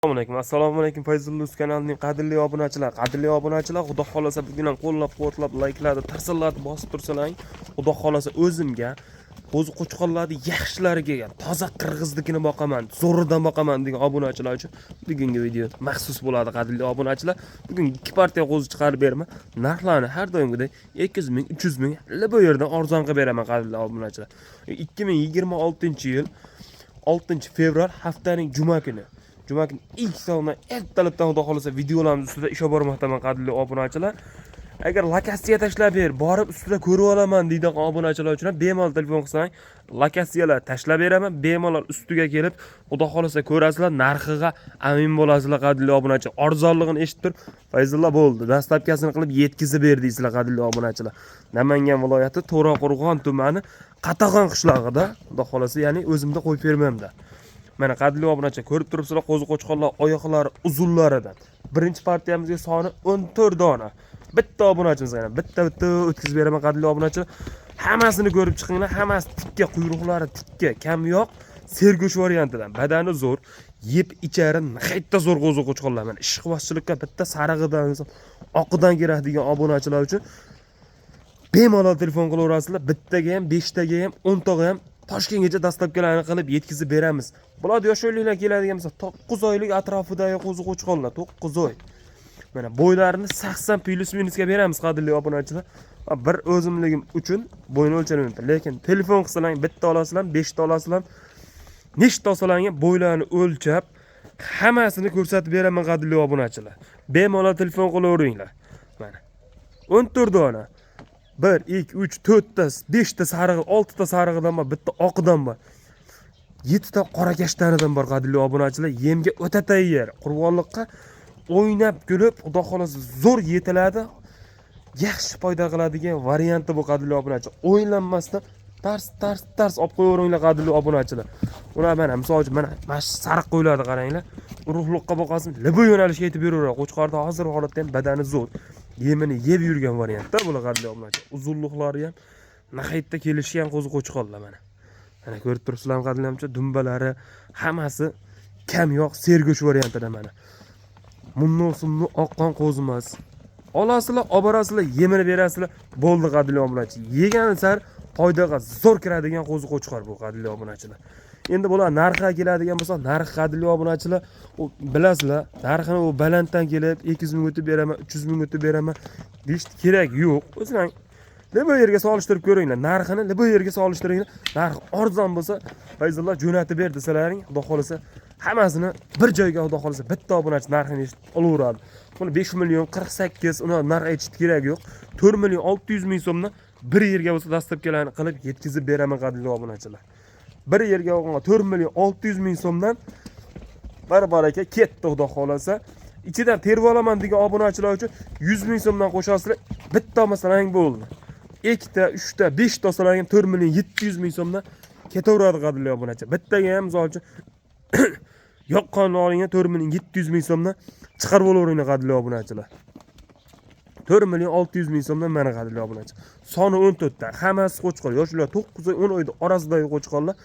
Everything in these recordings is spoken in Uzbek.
Assalomu alaykum, assalomu alaykum, Fayzullo Uz kanalining qadrli obunachilar, qadrli obunachilar, Xudo xohlasa, bugun ham qo'llab-quvvatlab, layklarni tarsillatib bosib tursalaring, Xudo xohlasa, o'zimga qo'zi qo'chqorlarni yaxshilari kelgan, toza qirg'iznikini boqaman, zo'ridan boqaman degan obunachilar uchun bugungi video maxsus bo'ladi, qadrli obunachilar. Bugun ikki partiya qo'zi chiqarib beraman. Narxlarni har doimgidek 200 ming, 300 ming, bu yerdan arzon qilib beraman, qadrli obunachilar. 2026-yil 6 fevral, haftaning juma kuni. Juma kuni ilk sondan ertalabdan, Xudo xohlasa, videolarimiz ustida ish olib bormoqdaman, qadrli obunachilar. Agar lokatsiya tashlab ber, borib ustida ko'rib olaman deydigan obunachilar uchun ham bemalol telefon qilsang, lokatsiyalar tashlab beraman. Bemalol ustiga kelib, Xudo xohlasa, ko'rasizlar, narxiga amin bo'lasizlar, qadrli obunachi. Arzonligini eshitib turib, "Fayzulla, bo'ldi, доставка sini qilib yetkazib ber", deysizlar, qadrli obunachilar. Namangan viloyati, To'raqo'rg'on tumani, Qatag'on qishlog'ida, Xudo xohlasa, ya'ni o'zimda qo'yib bermamda. Mana, qadrli obunachi, ko'rib turibsizlar, qo'zi qo'chqorlar oyoqlari uzunlaridan. Birinchi partiyamizga soni 14 dona. Bitta obunachimizga yana bitta bitta o'tkazib beraman, qadrli obunachilar. Hammasini ko'rib chiqinglar, hammasi tikka, quyruqlari tikka, kam yo'q, sergo'sht variantidan. Badani zo'r, yeb ichari nihoyatda zo'r qo'zi qo'chqorlar. Mana, ishqibozchilikka bitta sarig'idan, oqidan kerak degan obunachilar uchun bemalol telefon qilaverasizlar. Bittaga ham, beshtaga ham, 10 taga ham Toshkentgacha доставка larni qilib yetkazib beramiz. Bular yosh oyliklar keladigan bo'lsa, 9 oylik atrofidagi qo'zi qo'chqorlar, 9 oy. Mana, bo'ylarini 80 плюс минус ga beramiz, qadrli obunachilar. Va bir o'zimligim uchun bo'yni o'lchamayapman, lekin telefon qilsalar, bitta olasizlar, beshta olasizlar, nechta olsalar ham bo'ylarini o'lchab, hammasini ko'rsatib beraman, qadrli obunachilar. Bemalol telefon qilaveringlar. Mana, 14 dona. Bir, ikki, uch, to'rtta, beshta sarig'i, oltita sarig'idan bor, bitta oqidan bor, yettita qora kashtanidan bor, qadrli obunachilar. Yemga o'ta tayyor, qurbonliqqa o'ynab kulib, Xudo xohlasa, zo'r yetiladi, yaxshi foyda qiladigan varianti bu, qadrli obunachi. O'ylanmasdan tars tars tars olib qo'yaveringlar, qadrli obunachilar. Ular, mana, misol uchun, mana shu sariq qo'ylarni qaranglar, urug'liqqa boqasin, любой yo'nalishga yetib yuraveradi. Qo'chqorda hozirgi holatda ham badani zo'r, yemini yeb yurgan variantda bular, qadrli obunachi. Uzunliqlari ham nihoyatda kelishgan qo'zi qo'chqorlar. Mana, ko'rib turibsizlarmi, qadrli obunachi, dumbalari hammasi kam yo'q, sergo'sht variantida. Mana, munnu sumnu oqqon qo'zi emas. Olasizlar, olib borasizlar, yemini berasizlar, bo'ldi, qadrli obunachi. Yegani sari foydaga zo'r kiradigan qo'zi qo'chqor bu, qadrli obunachilar. Endi bular narxiga keladigan bo'lsa, narxi, qadrli obunachilar, u bilasizlar, narxini u balanddan kelib 200 ming o'tib beraman, 300 ming o'tib beraman deyish kerak yo'q. O'zinglar любой yerga solishtirib ko'ringlar narxini, любой yerga solishtiringlar. Narxi arzon bo'lsa, "Fayzullo, jo'natib ber", desalaring, Xudo xohlasa, hammasini bir joyga, Xudo xohlasa, bitta obunachi narxini eshitib olaveradi. Buni 5 million 48, uni narx aytishni keragi yo'q. 4 million 600 ming so'mdan bir yerga bo'lsa, доставка larni qilib yetkazib beraman, qadrli obunachilar. Bir yerga olganda 4 million 600 ming so'mdan bir baraka ketdi, Xudo xohlasa. Ichidan terib olaman degan obunachilar uchun 100 ming so'mdan qo'shasizlar. Bitta olmasalar bo'ldi, ikkita, uchta, beshta olsalar ham 4 million 700 ming so'mdan ketaveradi, qadrli obunachi. Bittaga ham, misol uchun, yoqqonni olinglar, 4 million 700 ming so'mdan chiqarib olaveringlar, qadrli obunachilar. 4 million 600 ming so'mdan. Mana, qadrli obunachi, soni 14 ta, hammasi qo'chqor, yoshlar 9 oy, 10 oyda orasidagi qo'chqorlar,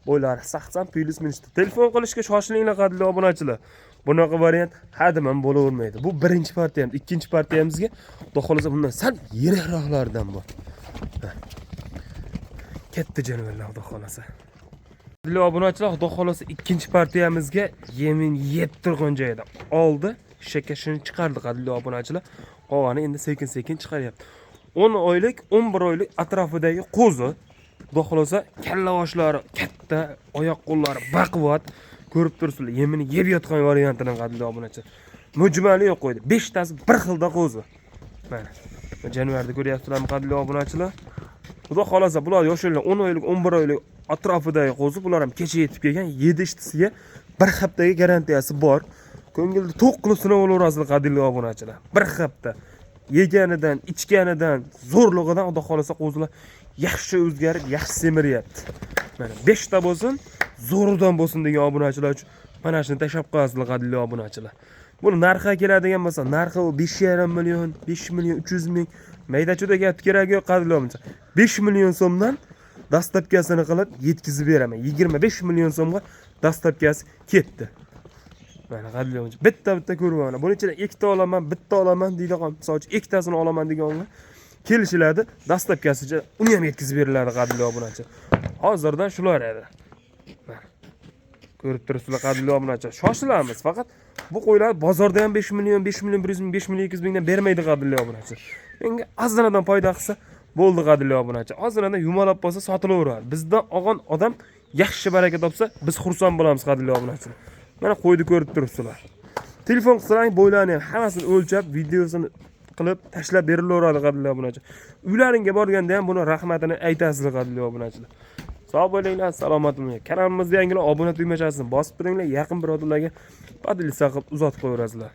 bo'ylari 80 плюс минус. Telefon qilishga shoshilinglar, qadrli obunachilar. Bunaqa variant hadimam bo'lavermaydi. Bu birinchi partiyamiz. Ikkinchi partiyamizga, Xudo xohlasa, bundan sal yiroqroqlaridan bor. Ha. Katta jonivorlar, Xudo xohlasa. Qadrli obunachilar, Xudo xohlasa, ikkinchi partiyamizga yemin yeb turgan joyida oldi, shakashini chiqardi, qadrli obunachilar. Qolgani endi sekin sekin chiqaryapti. 10 oylik, 11 oylik atrofidagi qo'zi, Xudo xohlasa, kalla boshlari katta, oyoq qo'llari baquvvat, ko'rib turibsizlar, yemini yeb yotgan variantini, qadrli obunachilar. Mujmali yo'q qo'ydi. Beshtasi bir xilda qo'zi. Mana, jonivorni ko'ryapsizlarmi, qadrli obunachilar? Xudo xohlasa, bular yoshlar 10 oylik, 11 oylik atrofidagi qo'zi, bular ham kecha yetib kelgan. Yedishtisiga bir haftaga garantiyasi bor. Ko'ngilni to'q qilib sinab olaverasizlar, qadrli obunachilar. Bir hafta yeganidan, ichganidan, zo'rlig'idan, Xudo xohlasa, qo'zilar yaxshi o'zgarib, yaxshi semiryapti. Mana, beshta bo'lsin, zo'ridan bo'lsin degan obunachilar uchun mana shuni tashlab qo'yasizlar, qadrli obunachilar. Buni narxiga keladigan bo'lsa, narxi u 5,5 million, 5 million 300 ming, mayda chuyda gap keragi yo'q, qadrli obunachilar. 5 million so'mdan доставка sini qilib yetkazib beraman. 25 million so'mga доставка si ketdi. Mana, qadrli obunachi, bitta bitta ko'rib, mana buni ichidan ikkita olaman, bitta olaman deydigan, misol uchun, ikkitasini olaman deganlar kelishiladi, доставка sicha uni ham yetkazib beriladi, qadrli obunachi. Hozirdan shular edi. Mana, ko'rib turibsizlar, qadrli obunachi. Shoshilamiz faqat. Bu qo'ylar bozorda ham 5 million, 5 million 100 ming, 5 million 200 mingdan bermaydi, qadrli obunachi. Menga ozginadan foyda qilsa bo'ldi, qadrli obunachi. Ozginadan yumalab qolsa, sotilaveradi. Bizdan olgan odam yaxshi baraka topsa, biz xursand bo'lamiz, qadrli obunachi. Mana, qo'yni ko'rib turibsizlar. Telefon qilsalaring, bo'ylarini ham hammasini o'lchab, videosini qilib tashlab berilaveradi, qadrli obunachi. Uylaringga borganda ham buni rahmatini aytasizlar, qadrli obunachilar. Sog' bo'linglar, salomat bo'linglar. Kanalimizga yangilar obuna tugmachasini bosib turinglar, yaqin birodarlarga поделиться qilib uzatib qo'yaverasizlar.